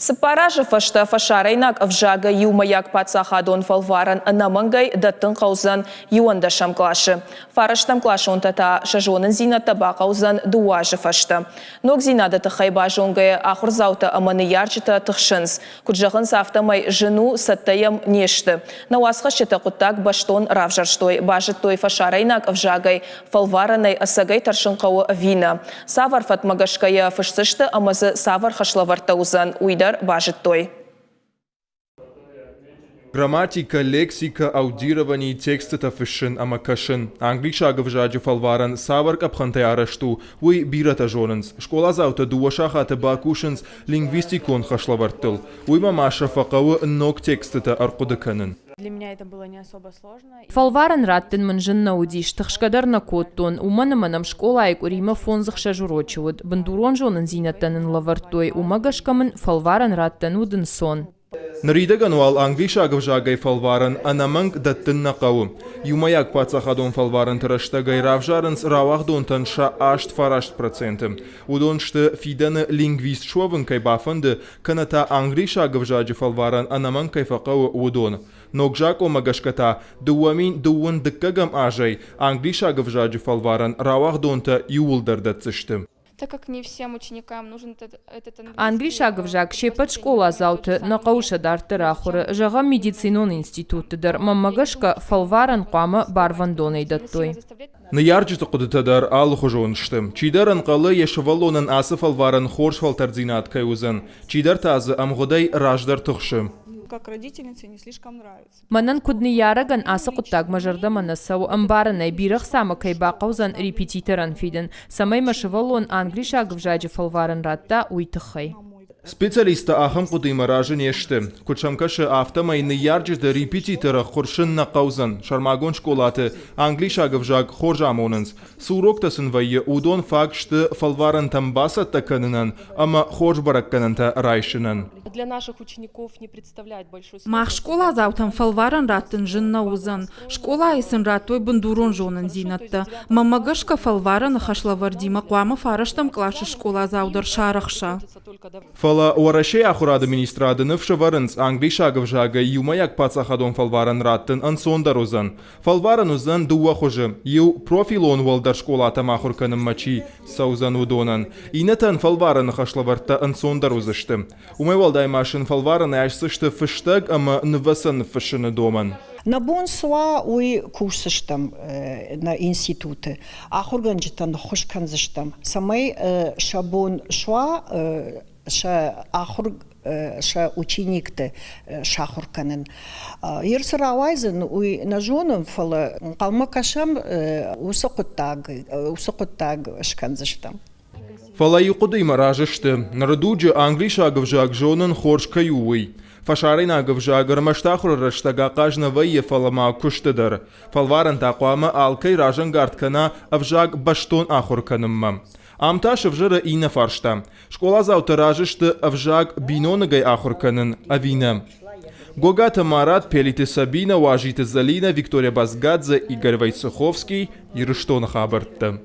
Цыппар азы фӕстӕ фӕсарӕйнаг ӕвзагӕй иумӕйаг паддзахадон фӕлварӕн ӕнӕмӕнгӕй дӕттын хъӕудзӕн иуӕндӕсӕм къласы. Фарӕстӕмкъласонтӕ та сӕ зонындзинӕдтӕ бахъӕудзӕн дыууӕ азы фӕстӕ. Ногдзинады тыххӕй базонгӕйӕ ахуырдзаутӕ ӕмӕ ныййарджытӕ тыхсынц. Куыд зӕгъынц, афтӕмӕй зын у, цӕттӕ йӕм не сты. Нӕ уацхӕсджытӕ хъуыддаг бӕстон равзӕрстой, базыдтой фӕсарӕйнаг ӕвзагӕй фӕлварӕнӕй ӕцӕгӕй тӕрсын хъӕуы ӕви нӕ. Цавӕр фӕткмӕ гӕсгӕ йӕ фысдзысты ӕмӕ дзы цавӕр хӕслӕвӕрдтӕ уыдзӕн, уый дӕр базыдтой. Грамматикӕ, лексикӕ, аудировани, текстытӕ фыссын ӕмӕ кӕсын. Англисаг ӕвзаджы фӕлварӕн цавӕр къӕпхӕнтӕй арӕзт у, уый бирӕтӕ зонынц. Скъоладзаутӕ дыууӕ сахаты бакусынц лингвистикон хӕслӕвӕрдтыл. Уыимӕ ма сӕ фӕхъӕуы ног текстытӕ ӕрхъуыды кӕнын. Для меня это было не особо сложно. Фӕлварӕн раттын мын зын нӕ уыдис, тыхсгӕ дӕр нӕ кодтон, уымӕн ӕмӕ нӕм скъолайы къуыримӕ фондз-ӕхсӕз урочы уыд, бындурон зонындзинӕдтӕ нын лӕвӕрдтой, уымӕ гӕсгӕ мын фӕлварӕн раттӕн уыд ӕнцон. Ныридӕгӕн уал англисаг ӕвзагӕй фӕлварӕн ӕнӕмӕнг дӕттын нӕ хъӕуы. Иумӕйаг паддзахадон фӕлварӕнты рӕстӕгӕй равзарынц рауагъдонтӕн сӕ 8-9 проценты. Уыдон сты, фидӕны лингвист суӕвын кӕй бафӕнды, кӕнӕ та англисаг ӕвзаджы фӕлварӕн ӕнӕмӕнг кӕй фӕхъӕуы, уыдон. Ног закъонмӕ гӕсгӕ та 2012 дыккӕгӕм азӕй англисаг ӕвзаджы фӕлварӕн рауагъдонтӕ иууылдӕр дӕтдзысты. Так как не всем ученикам нужен этот английский. Англисаг ӕвзаг се ппӕт скъоладзауты нӕ хъӕуы сӕ дарддӕр ахуыры, зӕгъӕм, медицинон институтты дӕр, мӕнмӕ гӕсгӕ, фӕлварӕн хъуамӕ барвӕндонӕй дӕттой. Ныййарджыты хъуыдытӕ дӕр алыхуызон сты. Чидӕр ӕнхъӕлы, йӕ сывӕллонӕн ацы фӕлварӕн хорз фӕлтӕрддзинад кӕй уыдзӕн, чидӕр та дзы ӕмгъуыдӕй раздӕр тыхсы. Как родительнице не слишком нравится. Мӕнӕн куыд ныййарӕгӕн ацы хъуыддаг мӕ зӕрдӕмӕ нӕ цӕуы, ӕмбарын ӕй, бирӕ хца мӕ кӕй бахъӕудзӕн репетиторӕн фидын, цӕмӕй мӕ сывӕллон англисаг ӕвзаджы фӕлварӕн радта, уый тыххӕй. Специалисттӕ ахӕм хъуыдыимӕ разы не сты. Куыд сӕм кӕсы, афтӕмӕй ныййарджыты репетитор ӕххуырсын нӕ хъӕудзӕн. Сӕрмагонд скъолаты англисаг ӕвзаг хорз амонынц. Цы уроктӕ сын вӕййы, уыдон фаг сты фӕлварӕнтӕм бацӕттӕ кӕнынӕн ӕмӕ хорз бӕрӕггӕнӕнтӕ райсынӕн. Для наших учеников не представляет большой Мах скъоладзаутӕн фӕлварӕн раттын зын нӕ уыдзӕн. Скъолайы сын радтой бындурон зонындзинӕдтӕ. Мӕнмӕ гӕсгӕ фӕлварӕны хӕслӕвӕрдимӕ хъуамӕ фарӕстӕм къласы скъоладзау дӕр сарӕхса. Фӕлӕ Уӕрӕсейы ахуырады министрады ныфс ӕвӕрынц, англисаг ӕвзагӕй иумӕйаг паддзахадон фӕлварӕн раттын ӕнцондӕр уыдзӕн. Фӕлварӕн уыдзӕн дыууӕ хуызы: иу профилон уӕлдӕр скъолатӕм ахуыр кӕнынмӕ чи цӕудзӕн, уыдонӕн, иннӕтӕн фӕлварӕны хӕслӕвӕрдтӕ ӕнцондӕр уыдзысты. Уымӕй уӕлдай ма сын фӕлварӕн айсдзысты фыстӕг ӕмӕ нывӕцӕн ныффыссыны домӕн. Нӕ бон цы уа, уый кусдзыстӕм нӕ институты. Ахуыргӕнджытӕн ӕххуыс кӕндзыстӕм, цӕмӕй сӕ бон суа сӕ ахуыр сӕ ученикты сахуыр кӕнын. Ер цы рауайдзӕн, уый нӕ зонын, фӕлӕ ӕнхъӕлмӕ кӕсӕм уыцы хъуыддаг, уыцы хъуыддаг скӕндзыстӕм. Фӕлӕ иу хъуыдыимӕ разы сты, ныры дуджы англисаг ӕвзаг зонын хорз кӕй у, уый. Фӕсарӕйнаг ӕвзаг ӕрмӕст ахуыры рӕстӕг ахъаз нӕ вӕййы, фӕлӕ ма куысты дӕр. Фӕлварӕнтӕ хъуамӕ алкӕй разӕнгард кӕна ӕвзаг бӕстон ахуыр кӕнынмӕ. Ам та сӕвзӕры иннӕ фарста. Скъоладзаутӕ разы сты ӕвзаг биноныгӕй ахуыр кӕнын ӕви нӕ? Гогаты Марат, Пелиты Сабинӕ, Уазиты Зӕлинӕ, Виктория Базгадзе, Игорь Войцеховский, Ирыстоны хабӕрттӕ.